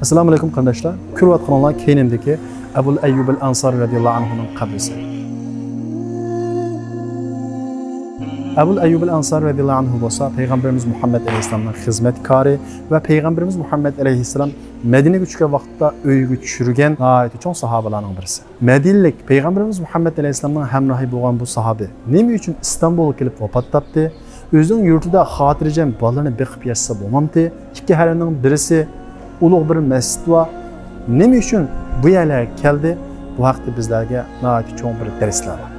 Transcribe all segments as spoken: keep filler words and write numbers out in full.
ئەسسالامۇ ئەلەيكۇم قېرىنداشلار. كۆرۈۋاتقىنىڭلار كەينىمدىكى ئەبۇل ئەييۇبىل ئەنسارى رەزىياللاھۇ ئەنھۇنىڭ قەبرىسى. ئەبۇل ئەييۇبىل ئەنسارى رەزىياللاھۇ ئەنھۇ بولسا پەيغەمبىرىمىز مۇھەممەد ئەلەيھىسسالامنىڭ خىزمەتكارى ۋە پەيغەمبىرىمىز مۇھەممەد ئەلەيھىسسالام مەدىنىگە چۈشكەن ۋاقىتتا ئۆيىگە چۈشۈرگەن ناھايىتى چوڭ ساھابىلارنىڭ بىرسى. مەدىنىلىك پەيغەمبىرىمىز مۇھەممەد ئەلەيھىسسالامنىڭ ھەمراھى بولغان بۇ ساھابى نېمە ئۈچۈن ئىستانبۇلغا كېلىپ ۋاپات تاپتى؟ ئۆزىنىڭ يۇرتىدا خاتىرجەم بالىلىرىنى بېقىپ ياشىسا بولمامتى؟ ئىككى ھەرەمنىڭ بىرسى ئۇلۇغ بىر مەسچىت بار. نېمە ئۈچۈن بۇ يەرلەرگە كەلدى؟ بۇ ھەقتە بىزلەرگە ناھايىتى چوڭ بىر دەرسلەر بار.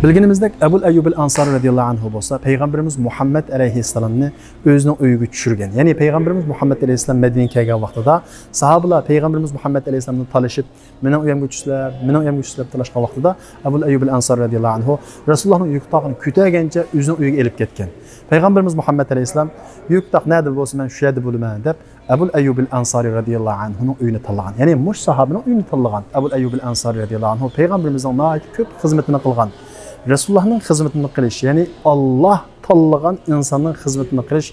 بىلگىنىمىزدەك، ئەبۇل ئەييۇبىل ئەنسارى رەزىياللاھۇ ئەنھۇ بولسا پەيغەمبىرىمىز مۇھەممەد ئەلەيھىسسالامنى ئۆزىنىڭ ئۆيىگە چۈشۈرگەن. يەنى پەيغەمبىرىمىز مۇھەممەد ئەلەيھىسسالام مەدىنىگە كەلگەن ۋاقتىدا ساھابىلار پەيغەمبىرىمىز مۇھەممەد ئەلەيھىسسالامنى تالىشىپ، مېنىڭ ئۆيۈمگە چۈشسىلە، مېنىڭ ئۆيۈمگە چۈشسىلە دەپ تالاشقان ۋاقتىدا ئەبۇل ئەييۇبىل ئەنسارى رەزىياللاھۇ ئەنھۇ رەسۇلۇللاھنىڭ يۈك تاقىنى كۆتەرگەنچە ئۆزىنىڭ ئۆيىگە ئېلىپ كەتكەن. پەيغەمبىرىمىز مۇھەممەد ئەلەيھىسسالام يۈك تاق نەدە بولسا مەن شۇ يەردە بولىمەن دەپ ئەبۇل ئەييۇبىل ئەنسارى رەزىياللاھۇ ئەنھۇنىڭ ئۆيىنى تاللىغان. يەنى مۇشۇ ساھابىنىڭ ئۆيىنى تاللىغان. ئەبۇل ئەييۇبىل ئەنسارى رەزىياللاھۇ ئەنھۇ پەيغەمبىرىمىزنىڭ ناھايىتى كۆپ خىزمىتىنى قىلغان. رەسۇلۇللاھنىڭ خىزمىتىنى قىلىش، يەنى ئاللاھ تاللىغان ئىنساننىڭ خىزمىتىنى قىلىش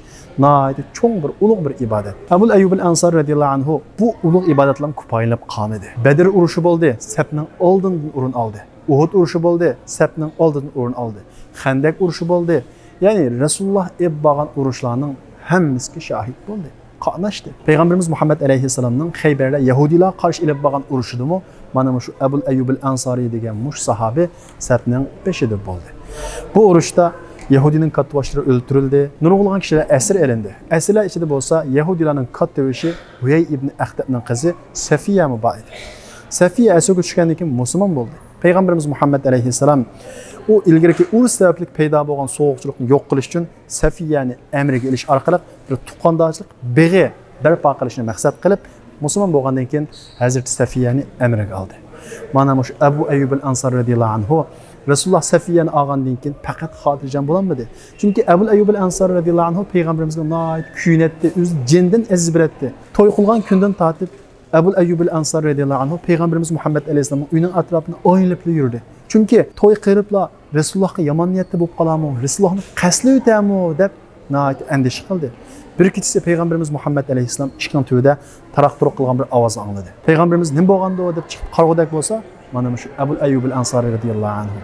ناھايىتى چوڭ بىر، ئۇلۇغ بىر ئىبادەت. ئەبۇل ئەييۇبىل ئەنسارى رەزىياللاھۇ ئەنھۇ بۇ ئۇلۇغ ئىبادەتلەرنى كۇپايىلىنىپ قالمىدى. بەدر ئۇرۇشى بولدى، سەپنىڭ ئالدىدىن ئورۇن ئالدى. ئۇھۇد ئۇرۇشى بولدى، سەپنىڭ ئالدىدىن ئورۇن ئالدى. خەندەق ئۇرۇشى بولدى. يەنى رەسۇلۇللاھ ئېلىپ بارغان ئۇرۇشلارنىڭ ھەممىسىگە شاھىت بولدى، قاتناشتى. پەيغەمبىرىمىز مۇھەممەد ئەلەيھىسسالامنىڭ خەيبەردە يەھۇدىيلارغا قارشى ئېلىپ بارغان ئۇرۇشىدىمۇ مانا مۇشۇ ئەبۇل ئەييۇبىل ئەنسارى دېگەن مۇشۇ ساھابى سەپنىڭ بېشىدا بولدى. بۇ ئۇرۇشتا يەھۇدىينىڭ كاتتىباشلىرى ئۆلتۈرۈلدى، نۇرغۇنلىغان كىشىلەر ئەسىر ئېلىندى. ئەسىرلەر ئىچىدە بولسا يەھۇدىيلارنىڭ كاتتىبېشى ھۇيەي ئىبنى ئەختەبنىڭ قىزى سەفىيەمۇ بار ئىدى. سەفىيە ئەسىرگە چۈشكەندىن كېيىن مۇسۇلمان بولدى. پەيغەمبىرىمىز مۇھەممەد ئەلەيھىسسالام ئۇ ئىلگىرىكى ئۇرۇش سەۋەبلىك پەيدا بولغان سوغۇقچىلىقنى يوق قىلىش ئۈچۈن سەفىيەنى ئەمرىگە ئېلىش ئارقىلىق بىر تۇغقاندارچىلىق بېغى بەرپا قىلىشنى مەقسەت قىلىپ، مۇسۇلمان بولغاندىن كېيىن ھەزرىتى سەفىيەنى ئەمرىگە ئالدى. مانا مۇشۇ ئەبۇ ئەييۇبىل ئەنسارى رەزىياللاھۇ ئەنھۇ رەسۇلۇللاھ سەفىيەنى ئالغاندىن كېيىن پەقەت خاتىرجەم بولالمىدى. چۈنكى ئەبۇل ئەييۇبىل ئەنسارى رەزىياللاھۇ ئەنھۇ پەيغەمبىرىمىزگە ناھايىتى كۆيۈنەتتى، ئۆزى جېنىدىن ئەزىز بېرەتتى. توي قىلغان كۈندىن تارتىپ ئەبۇل ئەييۇبىل ئەنسارى رەزىياللاھۇ ئەنھۇ پەيغەمبىرىمىز مۇھەممەد ئەلەيھىسسالامنىڭ ئۆيىنىڭ ئەتراپىنى ئايلىنىپلا يۈردى. چۈنكى توي قىلىپلا رەسۇلۇللاھقا يامان نىيەتتە بولۇپ قالامۇ، رەسۇلۇللاھنى قەستلەۋېتەمۇ دەپ ناھايىتى ئەندىشە قىلدى. بىر كېچىسى پەيغەمبىرىمىز مۇھەممەد ئەلەيھىسسالام ئىشىكنىڭ تۈۋىدە تاراق-تۇرۇق قىلغان بىر ئاۋازنى ئاڭلىدى. پەيغەمبىرىمىز نېمە بولغاندۇ دەپ چىقىپ قارىغۇدەك بولسا، مانا مۇشۇ ئەبۇل ئەييۇبىل ئەنسارى رەزىياللاھۇ ئەنھۇ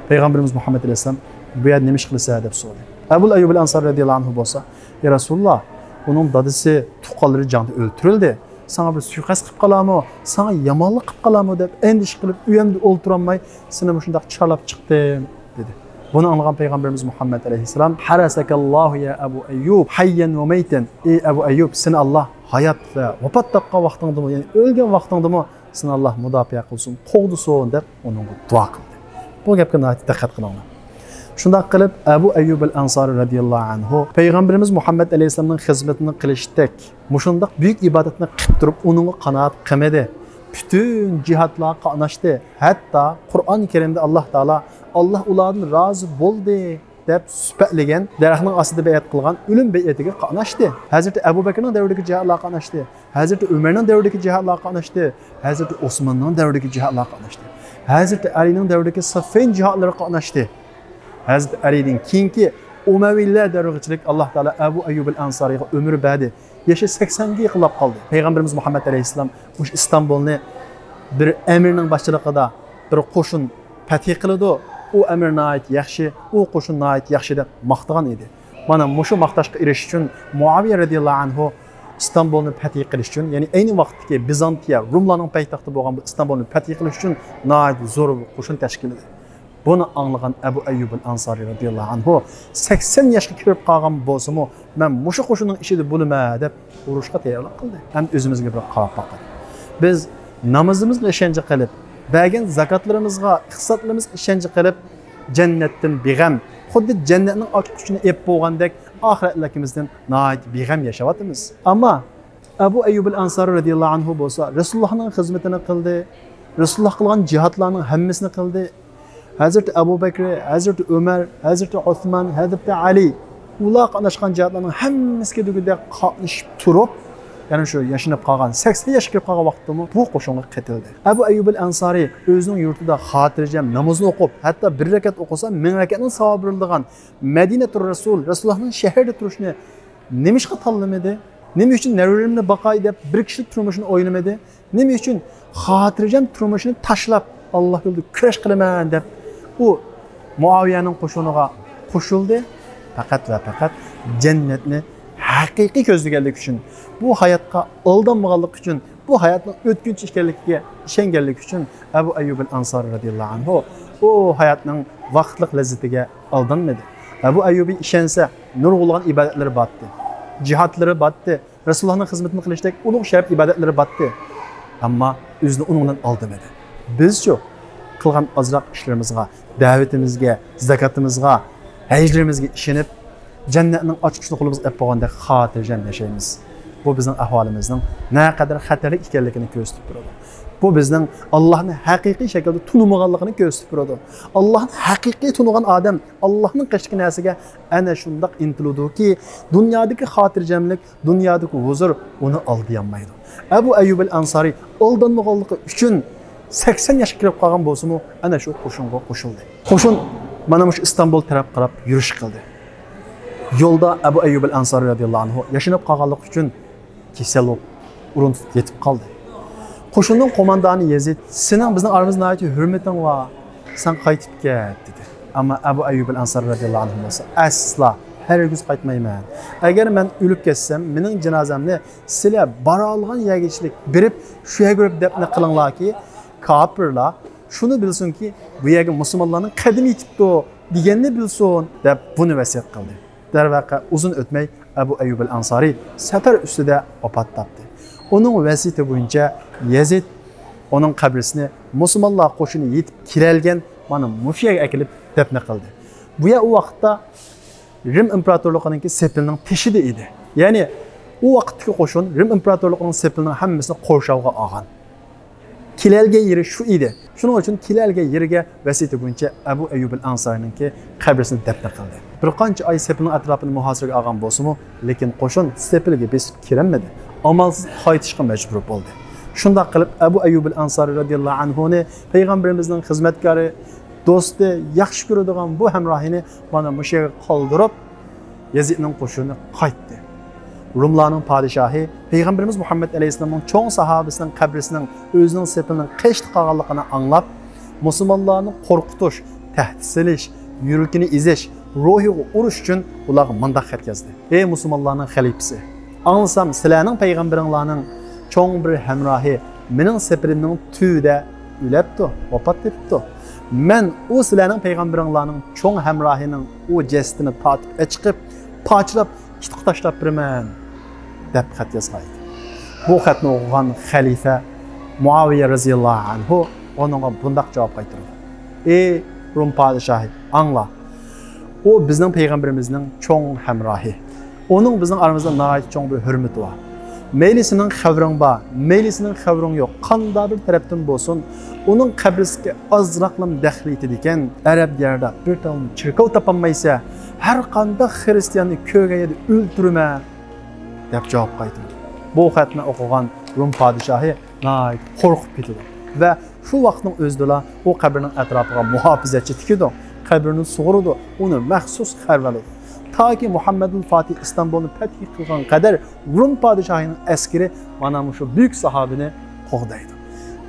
پەيغەمبىرىمىز مۇھەممەد ئەلەيھىسسالام بۇ يەردە نېمە ئىش قىلىسەن دەپ سورىدى. ئەبۇل ئەييۇبىل ئەنسارى رەزىياللاھۇ ئەنھۇ بولسا، ئەي رەسۇلۇللاھ، ئۇنىڭ دادىسى، تۇغقانلىرى جەڭدە ئۆلتۈرۈلدى. ساڭا بىر سۇيىقەست قىلىپ قالامۇ، ساڭا يامانلىق قىلىپ قالامۇ دەپ ئەندىشە قىلىپ ئۆيۈمدە ئولتۇرالماي سېنى مۇشۇنداق چارلاپ چىقتىم دېدى. بۇنى ئاڭلىغان پەيغەمبىرىمىز مۇھەممەد ئەلەيھىسسالام، ھەرەسەكەللاھۇ يا ئەبۇ ئەييۇب، ھەييەن ۋە مەيتەن، ئەي ئەبۇ ئەييۇب، سېنى ئاللاھ ھايات ۋە ۋاپات تاپقان ۋاقتىڭدىمۇ، يەنى ئۆلگەن ۋاقتىڭدىمۇ سېنى ئاللاھ مۇداپىئە قىلسۇن، قوغدىسۇن دەپ ئۇنىڭغا دۇئا قىلدى. بۇ گەپكە ناھايىتى دىققەت قىلىڭلار. شۇنداق قىلىپ ئەبۇ ئەييۇبىل ئەنسارى رەزىياللاھۇ ئەنھۇ پەيغەمبىرىمىز مۇھەممەد ئەلەيھىسسالامنىڭ خىزمىتىنى قىلىشتەك مۇشۇنداق بۈيۈك ئىبادەتنى قىلىپ تۇرۇپ ئۇنىڭغا قانائەت قىلمىدى. پۈتۈن جىھادلارغا قاتناشتى. ھەتتا قۇرئان كەرىمدە ئاللاھ تائالا، ئاللاھ ئۇلاردىن رازى بولدى دەپ سۈپەتلىگەن، دەرەخنىڭ ئاستىدا بەيئەت قىلغان ئۆلۈم بەيئىتىگە قاتناشتى. ھەزرىتى ئەبۇ بەكرىنىڭ دەۋرىدىكى جىھادلارغا قاتناشتى. ھەزرىتى ئۆمەرنىڭ دەۋرىدىكى جىھادلارغا قاتناشتى. ھەزرىتى ئوسماننىڭ دەۋرىدىكى جىھادلارغا قاتناشتى. ھەزرىتى ئەلىنىڭ دەۋرىدىكى سىففىن جىھادلىرىغا قاتناشتى. ھەزرىتى ئەلىدىن كېيىنكى ئۇمەۋىيلەر دەۋرىگىچىلىك ئاللاھ تائالا ئەبۇ ئەييۇبىل ئەنسارىغا ئۆمۈر بەردى. يېشى سەكسەنگە يېقىنلاپ قالدى. پەيغەمبىرىمىز مۇھەممەد ئەلەيھىسسالام مۇشۇ ئىستانبۇلنى بىر ئەمىرنىڭ باشچىلىقىدا بىر قوشۇن پەتھى قىلىدۇ. ئۇ ئەمىر ناھايىتى ياخشى، ئۇ قوشۇن ناھايىتى ياخشى دەپ ماختىغان ئىدى. مانا مۇشۇ ماختاشقا ئېرىشىش ئۈچۈن مۇئاۋىيە رەزىياللاھۇ ئەنھۇ ئىستانبۇلنى پەتھى قىلىش ئۈچۈن، يەنى ئەينى ۋاقىتتىكى بىزانتىيە، روملارنىڭ پايتەختى بولغان بۇ ئىستانبۇلنى پەتھى قىلىش ئۈچۈن ناھايىتى زور بىر قوشۇن تەشكىللىدى. بۇنى ئاڭلىغان ئەبۇ ئەييۇبىل ئەنسارى رەزىياللاھۇ ئەنھۇ سەكسەن ياشقا كىرىپ قالغان بولسىمۇ، مەن مۇشۇ قوشۇننىڭ ئىچىدە بولىمەن دەپ ئۇرۇشقا تەييارلىق قىلدى. ئەمدى ئۆزىمىزگە بىر قاراپ باقايلى. بىز نامىزىمىزغا ئىشەنچ قىلىپ، بەرگەن زاكاتلىرىمىزغا، ئىقتىسادلىرىمىزغا ئىشەنچ قىلىپ، جەننەتتىن بىغەم، خۇددى جەننەتنىڭ ئاچقۇچىنى ئېلىپ بولغاندەك ئاخىرەتلىكىمىزدىن ناھايىتى بىغەم ياشاۋاتىمىز. ئەمما ئەبۇ ئەييۇبىل ئەنسارى رەزىياللاھۇ ئەنھۇ بولسا رەسۇلۇللاھنىڭ خىزمىتىنى قىلدى. رەسۇلۇللاھ قىلغان جىھادلارنىڭ ھەممىسىنى قىلدى. ھەزرىتى ئەبۇ بەكرى، ھەزرىتى ئۆمەر، ھەزرىتى ئوسمان، ھەزرىتى ئەلى، ئۇلار قاتناشقان جىھادلارنىڭ ھەممىسىگە دېگۈدەك قاتنىشىپ تۇرۇپ، يەنە شۇ ياشىنىپ قالغان، سەكسەن ياشقا كىرىپ قالغان ۋاقىتتىمۇ بۇ قوشۇنغا قېتىلدى. ئەبۇ ئەييۇبىل ئەنسارى ئۆزىنىڭ يۇرتىدا خاتىرجەم نامىزىنى ئوقۇپ، ھەتتا بىر رەكەت ئوقۇسا، مىڭ رەكەتنىڭ ساۋابى بېرىلىدىغان مەدىنەتۇر رەسۇل، رەسۇلۇللاھنىڭ شەھىرىدە تۇرۇشنى نېمىشقا تاللىمىدى؟ نېمە ئۈچۈن نەۋرىلىرىمنى باقاي دەپ بىر كىشىلىك تۇرمۇشىنى ئويلىمىدى؟ نېمە ئۈچۈن خاتىرجەم تۇرمۇشىنى تاشلاپ، ئاللا يولىدا كۈرەش قىلىمەن دەپ، ئۇ مۇئاۋىيەنىڭ قوشۇنىغا قوشۇلدى؟ پەقەت ۋە پەقەت جەننەتنى ھەقىقىي كۆزلىگەنلىكى ئۈچۈن، بۇ ھاياتقا ئالدانمىغانلىقى ئۈچۈن، بۇ ھاياتنىڭ ئۆتكۈنچى ئىكەنلىكىگە ئىشەنگەنلىكى ئۈچۈن ئەبۇ ئەييۇبىل ئەنسارى رازىياللاھۇ ئەنھۇ ئۇ ھاياتنىڭ ۋاقىتلىق لەززىتىگە ئالدانمىدى. ئەبۇ ئەييۇبى ئىشەنسە، نۇرغۇنلىغان ئىبادەتلىرى بارتتى. جىھادلىرى بارتتى. رەسۇلۇللاھنىڭ خىزمىتىنى قىلىشتەك ئۇلۇغ شەرەپ ئىبادەتلىرى بارتتى. ئەمما ئۆزىنى ئۇنىڭ بىلەن ئالدىمىدى. بىزچۇ؟ قىلغان ئازراق ئىشلىرىمىزغا، دەۋىتىمىزگە، زاكاتىمىزغا، ھەجلىرىمىزگە ئىشىنىپ، جەننەتنىڭ ئاچقۇچىنى قولىمىزغا ئېلىپ بولغاندەك خاتىرجەم ياشايمىز. بۇ بىزنىڭ ئەھۋالىمىزنىڭ نەقەدەر خەتەرلىك ئىكەنلىكىنى كۆرسىتىپ تۇرىدۇ. بۇ بىزنىڭ ئاللاھنى ھەقىقىي شەكىلدە تونۇمىغانلىقىنى كۆرسىتىپ تۇرىدۇ. ئاللاھنى ھەقىقىي تونۇغان ئادەم ئاللاھنىڭ قېشىدىكى نەرسىگە ئەنە شۇنداق ئىنتىلىدۇكى، دۇنيادىكى خاتىرجەملىك، دۇنيادىكى ھۇزۇر ئۇنى ئالدىيالمايدۇ. ئەبۇ ئەييۇبىل ئەنسارى ئالدانمىغانلىقى ئۈچۈن سەكسەن ياشقا كىرىپ قالغان بولسىمۇ، ئەنە شۇ قوشۇنغا قوشۇلدى. قوشۇن مانا مۇشۇ ئىستانبۇل تەرەپ قاراپ يۈرۈش قىلدى. يولدا ئەبۇ ئەييۇبىل ئەنسارى رازىياللاھۇ ئەنھۇ ياشىنىپ قالغانلىقى ئۈچۈن كېسەل بولۇپ، ئورۇن تۇتۇپ يېتىپ قالدى. قوشۇننىڭ قوماندانى يەزىد، «سېنىڭ بىزنىڭ ئارىمىزدا ناھايىتى ھۆرمىتىڭ بار، سەن قايتىپ كەت» دېدى. ئەمما ئەبۇ ئەييۇبىل ئەنسارى رازىياللاھۇ ئەنھۇ بولسا، «ئەسلا، ھەرگىز قايتمايمەن. ئەگەر مەن ئۆلۈپ كەتسەم، مېنىڭ جىنازەمنى سىلەر بارالىغان يەرگىچىلىك بېرىپ، شۇ يەرگە بېرىپ دەپنە قىلىڭلاركى، كاپىرلار شۇنى بىلسۇنكى، بۇ يەرگە مۇسۇلمانلارنىڭ قەدىمى يېتىپتۇ دېگەننى بىلسۇن» دەپ بۇنى ۋەسىيەت قىلدى. دەرۋەقە، ئۇزۇن ئۆتمەي ئەبۇ ئەييۇبىل ئەنسارى سەپەر ئۈستىدە ۋاپات تاپتى. ئۇنىڭ ۋەسىيىتى بويىچە يەزىد ئۇنىڭ قەبرىسىنى مۇسۇلمانلار قوشۇنى يېتىپ كېلەلىگەن مانا مۇشۇ يەرگە ئەكېلىپ دەپنە قىلدى. بۇ يەر ئۇ ۋاقىتتا رىم ئىمپېراتورلۇقىنىڭكى سېپىلىنىڭ تېشىدا ئىدى. يەنى ئۇ ۋاقىتتىكى قوشۇن رىم ئىمپېراتورلۇقىنىڭ سېپىلىنىڭ ھەممىسىنى قورشاۋغا ئالغان. كېلەلگەن يېرى شۇ ئىدى. شۇنىڭ ئۈچۈن كېلەلگەن يېرىگە ۋەسىيىتى بويىچە ئەبۇ ئەييۇبىل ئەنسارىنىڭكى قەبرىسىنى دەپنە قىلدى. بىر قانچە ئاي سېپىلنىڭ ئەتراپىنى مۇھاسىرىگە ئالغان بولسىمۇ، لېكىن قوشۇن سېپىلگە بېسىپ كىرەلمىدى. ئامالسىز قايتىشقا مەجبۇر بولدى. شۇنداق قىلىپ ئەبۇ ئەييۇبىل ئەنسارى رازىياللاھۇ ئەنھۇنى پەيغەمبىرىمىزنىڭ خىزمەتكارى، دوستى، ياخشى كۆرىدىغان بۇ ھەمراھىنى مانا مۇشۇ يەرگە قالدۇرۇپ، يەزىدنىڭ قوشۇنى قايتتى. روملارنىڭ پادىشاھى پەيغەمبىرىمىز مۇھەممەد ئەلەيھىسسالامنىڭ چوڭ ساھابىسىنىڭ قەبرىسىنىڭ ئۆزىنىڭ سېپىلىنىڭ قېشىدا قالغانلىقىنى ئاڭلاپ، مۇسۇلمانلارنى قورقۇتۇش، تەھدىت سېلىش، يۈرىكىنى ئېزىش، روھىغا ئۇرۇش ئۈچۈن ئۇلارغا مۇنداق خەت يازدى: «ئەي مۇسۇلمانلارنىڭ خەلىپىسى! ئاڭلىسام، سىلەرنىڭ پەيغەمبىرىڭلارنىڭ چوڭ بىر ھەمراھى مېنىڭ سېپىلىمنىڭ تۈۋىدە ئۆلەپتۇ، ۋاپات تېپىپتۇ. مەن ئۇ سىلەرنىڭ پەيغەمبىرىڭلارنىڭ چوڭ ھەمراھىنىڭ ئۇ جەسىتىنى تارتىپ ئەچىقىپ، پارچىلاپ، ئىتقا تاشلاپ بېرىمەن» دەپ خەت يازغان ئىدى. بۇ خەتنى ئوقۇغان خەلىپە مۇئاۋىيە رەزىياللاھۇ ئەنھۇ ئۇنىڭغا بۇنداق جاۋاب قايتۇردى: «ئەي روم پادىشاھى، ئاڭلا! ئۇ بىزنىڭ پەيغەمبىرىمىزنىڭ چوڭ ھەمراھى. ئۇنىڭ بىزنىڭ ئارىمىزدا ناھايىتى چوڭ بىر ھۆرمىتى بار. مەيلى سېنىڭ خەۋىرىڭ بار، مەيلى سېنىڭ خەۋىرىڭ يوق، قانداق بىر تەرەپتىن بولسۇن، ئۇنىڭ قەبرىسىگە ئازراقلام دەخلى يېتىدىكەن. ئەرەب دىيارىدا بىر تال چېركاۋ تاپالمايسەن، ھەر قانداق خىرىستىياننى كۆرگەن يەردە ئۆلتۈرىمەن» دەپ جاۋاب قايتۇردى. بۇ خەتنى ئوقۇغان روم پادىشاھى ناھايىتى قورقۇپ كېتىدۇ ۋە شۇ ۋاقىتنىڭ ئۆزىدىلا ئۇ قەبرىنىڭ ئەتراپىغا مۇھاپىزەتچى تىكىدۇ، قەبرىنى سۇغۇرىدۇ، ئۇنى مەخسۇس خەۋەر ئالىدۇ. تاكى مۇھەممەدۇل فاتىھ ئىستانبۇلنى پەتھى قىلغان قەدەر روم پادىشاھىنىڭ ئەسكىرى مانا مۇشۇ بۈيۈك ساھابىنى قوغدايدۇ.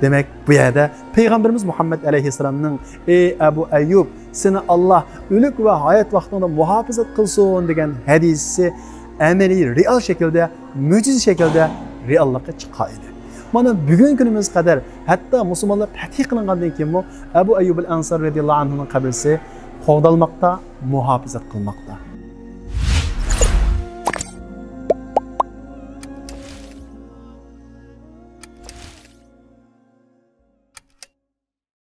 دېمەك، بۇ يەردە پەيغەمبىرىمىز مۇھەممەد ئەلەيھىسسالامنىڭ «ئەي ئەبۇ ئەييۇب، سېنى ئاللا ئۆلۈك ۋە ھايات ۋاقتىڭدا مۇھاپىزەت قىلسۇن» دېگەن ھەدىسى ئەمەلىي، رېئال شەكىلدە، مۆجىزە شەكىلدە رېئاللىققا چىققان ئىدى. مانا بۈگۈنكى كۈنىمىزگە قەدەر، ھەتتا مۇسۇلمانلار پەتھى قىلىنغاندىن كېيىنمۇ ئەبۇ ئەييۇبىل ئەنسارى رەزىياللاھۇ ئەنھۇنىڭ قەبرىسى قوغدالماقتا، مۇھاپىزەت قىلماقتا.